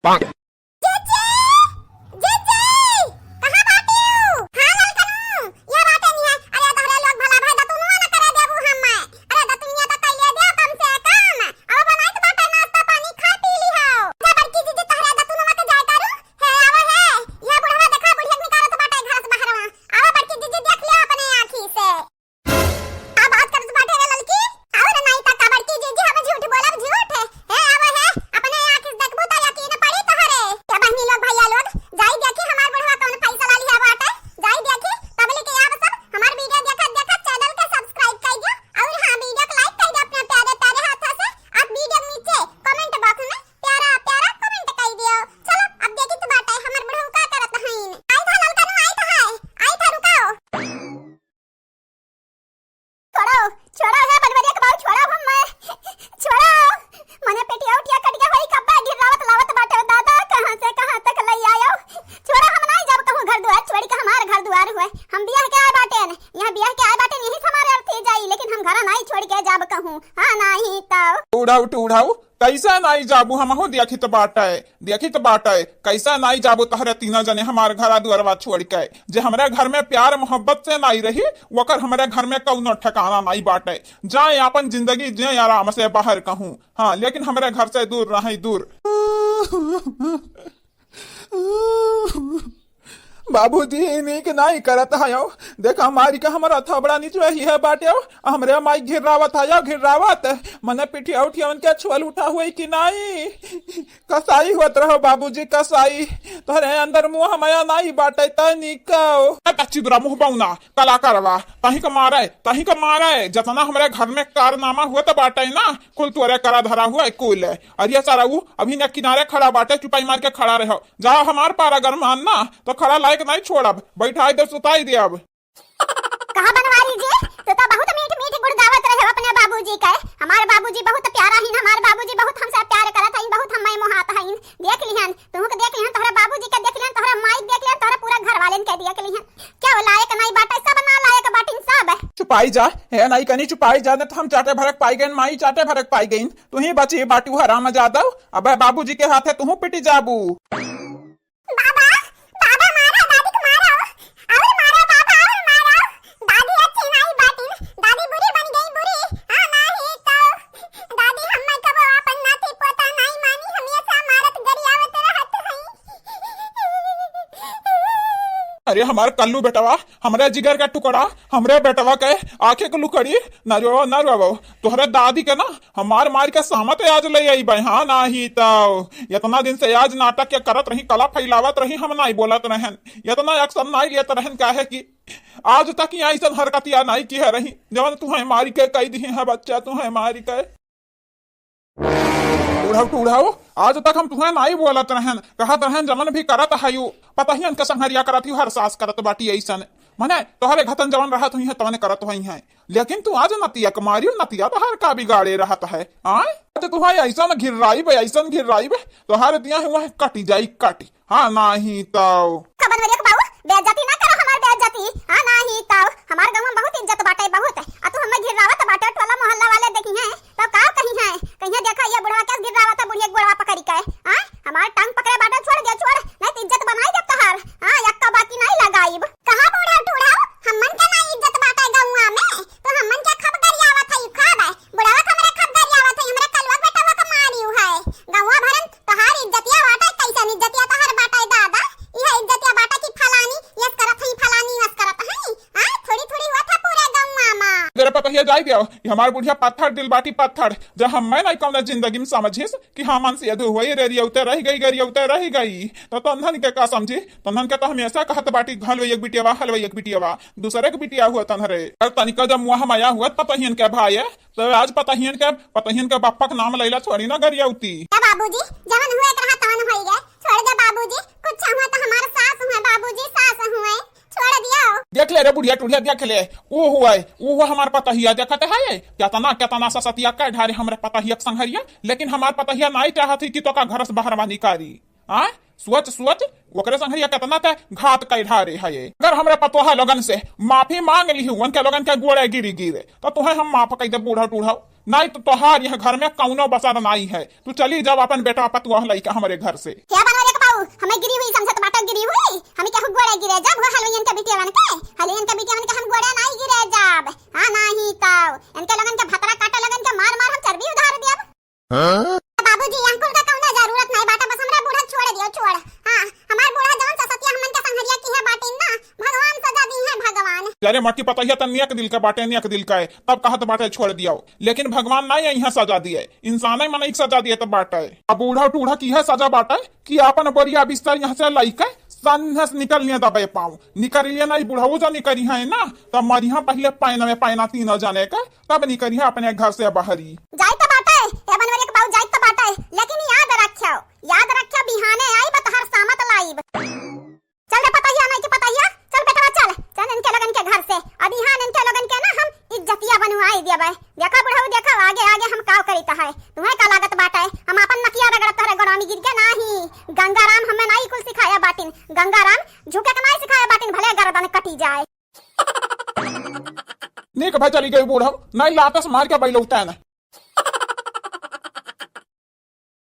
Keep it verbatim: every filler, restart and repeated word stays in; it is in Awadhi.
जीजी, जीजी, कहाँ बाटिउ? हाँ ललकनू, यहाँ बाटे नहीं है। अरे तोहरे लोग भला भाई दतुनिया न करे देबू हम्मे। अरे दतुनिया तो कइले दे कम से कम। अब बनाइत बाटे नाश्ता पानी, खा पी ली हो। जा बड़की जीजी तोहरे दतुनिया के जाए करू। हे आवा हे, यहाँ बुढ़वा देखा बुढ़िया निकारत बाटे घर से बाहरवा। आवा बड़की जीजी देख लिया अपने आँखी से। का बात करत बाटे रे ललकी? आवा रे नाई त का बड़की जीजी हम झूठ बोलब झूठ। हे आवा हे, अपने आँखी से देखबू त यकीन पड़ी तोहरे। ए बहिनी लोग भैया लोग, जाई देखी हमार बुढ़वा कौन फैसला लिया बाटे। जाई देखी, तब लेके आव सब, हमार video देखत देखत channel के subscribe कर दियो और हाँ video के like कर दियो अपने प्यारे प्यारे हाथों से। आप video के नीचे comment box में प्यारा प्यारा comment कर दियो। चलो अब देखी तो बाटे हमार बुढ़ऊ का करत हईन। आई था ललकनू, आई था है, आई था रुकाओ। छोड़ो, छोड़ो हे बनवरिया के बाऊ, छोड़ो हम मैं, छोड़ो। मने पेटिया उटिया कट गया होई, कब्बा गिर्रावत लावत बाटे दादा, कहाँ से कहाँ तक लई आयो। छोड़ो हम नाई जाब कहूँ घर दुआर छोड़ के, हमार घर दुआर हुए। हम बियाह के आए बाटेन, यहाँ बियाह के आए बाटेन, यही से हमारे अर्थी जाई, लेकिन हम घर नाई छोड़ के जाब कहूँ। हाँ नाई तो। उड़ाऊ टूड़ाऊ, कैसे नाई जाबू? हमहू देखित बाटे, देखित बाटे, कैसे नाई जाबू तहरे तीनों जने हमार घरा दुआरवा छोड़ के। जे हमरे घर में प्यार मोहब्बत से नाई रही, वकर हमरे घर में कौनो ठिकाना नाई बाटे। जाए आपन जिंदगी जिए आराम से बाहर कहूँ, हाँ, लेकिन हमरे घर से दूर रहे, दूर। बाबूजी, ई नीक नाई करत हयो। देखा, मारी के हमरा थोबड़ा निचवे ही है बाटे हो। हमरे माई घिर्रावत हयो, घिर्रावत। मने पिठिया उठिया उनके छुअल उठा हुई कि नाई? कसाई होत रहो बाबूजी, कसाई। तोहरे अंदर मुँह मया नाई बाटे, त निकाओ। ए, बच्ची बुरा मुँह बौना, कला करवा, तहीं के मारे, तहीं के मारे। जतना हमरे घर में कारनामा हुआ त बाटे ना, कुल तोरे करा धरा हुआ है, कुल। अरे सारा ऊ अभी न किनारे खड़ा बाटे, चुपाई मार के खड़ा रहो। जा हमार पारा गरमान ना, तो खड़ा लायक नहीं छोड़ब, बैठाई दे, सुताई दे अब। कहा बनवारी जी, तू तो बहुत मीठ मीठ गुण गावत रहे हो अपने बाबूजी के। हमार बाबूजी बहुत प्यारा हईन, हमार बाबूजी बहुत हमसे प्यार करत हईन, बहुत हम्मे मोहात हईन। देख लिहन, तुहू के देख लिहन, तोहरे बाबूजी के देख लिहन, तोहरे माई के देख लिहन, तोहरे पूरा घर वालेन के देख लिहन। क्या वो लायक नहीं बाटे, सब ना लायक बाटिन सब। चुपाई जा, हे नहीं कनी चुपाई जा, न तो हम चाटे भरक पाई गइन, माई चाटे भरक पाई गइन। तू ही बची बाटू हराम जादव, अबे बाबूजी के हाथे तू पिटी जाबू। बाबा, बाबा मारा, दादी के मारा, और मारा बाबा, और मारा। दादी अच्छी नहीं बाटिन, दादी बुरी बन गई, बुरी। हाँ, नहीं तो दादी हम्मे कबो आपन नाती पोता नहीं मानी, हमेशा मारत गरियावत रहत हई। अरे हमार कल्लू बेटवा, हमरे जिगर का टुकड़ा, हमरे बेटवा के आँखें के लुकड़ी, न रोवो, न रोवो। तोहरे दादी के ना हमार मार के सामत आज ले आई बे, हाँ, नाही तो इतना दिन से आज नाटक के करत रही, कला फैलावत रही, हम नाही बोलत रहन, इतना action नाही लेत रहन, काहे कि आज तक यहाँ ऐसन हरकतिया नाही किहे रही, जवन तुहे मार के कई दिहे है बच्चा, तुहे मार के। उड़ाऊ टूड़ाऊ, आज तक हम तुहे नाही बोलत रहन, कहत रहन जवन भी करत हयू, पतहियन के संहरिया करत ही, हर सास करत बाटी ऐसन। मने तोहरे घतन जवन रहत हुई है तवने करत हुई है, लेकिन तू आज नतिया के मारियो, नतिया तोहार का बिगाड़े रहत है, आय? आज तुहे ऐसन घिर्राइब, ऐसन घिर्राइब, तोहार दिया है वह कटी जाई कटी। हाँ, नाही तो। का बनवरिया के बाऊ, बेइज्जती ना करो हमार बेइज्जती। हाँ, नाही तो। हमार गाँव में बहुत इज्जत बाटे, बहुत। आ तू हमें घिरावत बाटे, टोला मोहल्ला वाले देखी हैं, तो का कही हैं? कहिए देखा, ये बुढ़वा कैसे घिरावत है, बुढ़िया के गोड़वा पकड़ी के। हाँ, हमार टांग पकड़े बाटे, छोड़ दे, छोड़, नहीं तो इज्जत बनाई दे तोहार। हाँ, यक्का बाकी नहीं लगाइब। कहाँ बूढ़ा टूढ़ा, हमन के ना इज्जत बाटे गौवा में, तो हमन के खप गरियावत है, खब। बुढ़वा के हमरे खप गरियावत है, हमरे कलुआ बेटवा के मारी है। गौवा भरन तोहार इज्जतिया बाटे, कैसन इज्जतिया तोहार बाटे दादा? इहे इज्जतिया बाटे कि फलानी यस करत हई, फलानी वस करत हई। हाँ, थोड़ी थोड़ी हुआ था पूरे गौवा में। जरा पतहिया जाई दियो, ये हमार बुढ़िया पत्थर दिल बाटी पत्थर। जब हम मैं नहीं कौन जिंदगी में समझिस कि हाँ मन से अधू हुई रे रियौते रह गई, गरियौते रह गई, तो तन्हन के का समझी? तन्हन के तो हमेशा कहत बाटी, "हलवे एक बिटियावा, हलवे एक बिटियावा।" दूसरे के बिटिया हुआ तन्हरे। और तनिका जब मुँह माया हुआ पतहियन के भाई, तो आज पतहियन के, पतहियन के बापा के नाम लैला छोड़ी ना गरियौती। ए बाबूजी, जवन हुए के रहा तवन होई गए। छोड़ दे बाबूजी, कुछ हुआ तो हमार सास हुए बाबूजी, सास हुए। छोड़ दियो। देख ले रे बुढ़िया टुढ़िया, देख ले। ऊ हुए, ऊ हुआ हमार पतहिया देखत है। केतना, केतना ससतिया कह ढारे हमरे पतहिया के संघरिया, लेकिन हमार पतहिया नाई चाहत ही कि तोका घर से बाहर निकारी। हाँ? सोच, सोच, ओकरे संघरिया केतना ते घात कइ ढारे है। अगर हमरे पतोहा लोगन से माफी मांग लिहू, उनके लोगन के गोड़े गिरी गिरे, तो तुहे हम माफ कइ दे, बूढ़ा टूढ़ा। नाहीं तो तोहार यह घर में कउनो बसर नाहीं है। तू चली जाव अपन बेटा पतोह लइके हमरे घर से। हे बनवरे के बाऊ, हमें गिरी हुई समझत बाटो, गिरी हुई? हमें केहू गोड़े गिरे जाब, वो हलवइयन के बिटियावन के, हलवइयन के बिटियावन के हम गोड़े नाहीं गिरे जाब। हाँ, नाहीं तो इनके लोगन के भतरा काटे लोगन के मार मार हम चर्बी उधार दियब। हाँ? बाबूजी, यहाँ कुल का कउनो जरूरत नाहीं बाटे, बस हमरा बूढ़ा छोड़ दियो, छोड़। हाँ, हमार बूढ़ा जवन ससतिया हमन के संघरिया किहे बाटिन ना, भगवान सजा दिहे, भगवान। अरे मोटकी पतोहिया त नेक दिल के बाटे, नेक दिल के, तब कहत बाटे छोड़ दियो। लेकिन भगवान नाहीं यहाँ सजा दिए, इंसाने मनई के सजा दिए त बाटे। अब बूढ़ा टूढ़ा किहे सजा बाटे कि आपन बोरिया बिस्तर यहाँ से लइके सन्ने से निकल लिए दबे पाँव, निकल लिए नाहीं, बुढ़ऊ जो निकरी है ना, तब मरिहा पहिले पैन में पैना तीनों जने के, तब निकरिहा अपने घर से बहरी। जाइत बाटे, हे बनवरे के बाऊ, जाइत बाटे, लेकिन याद रख्यो, याद रख्यो, बिहाने आइब तोहर सामत लाइब। चल रे पतोहिया, नाहीं के पतोहिया, चल बेटवा, चल, चल इनके लोगन के घर से। अब यहाँ इनके लोगन के ना हम इज्जतिया बनवाई देबे। देखा बुढ़ऊ, देखा आगे आगे हम काव करीत है। तुम्हें का लागत बाटे, हम आपन नकिया रगड़त तोहरे गोड़वा में गिर के? नाहीं, गंगाराम हमें नाहीं कुल सिखाया बाटिन। गंगाराम झुके के नाहीं सिखाया बाटिन, भले गर्दन कटी जाए। नीक भाई चली गई बूढ़ऊ, नाहीं लातस मार के बैलौता ना।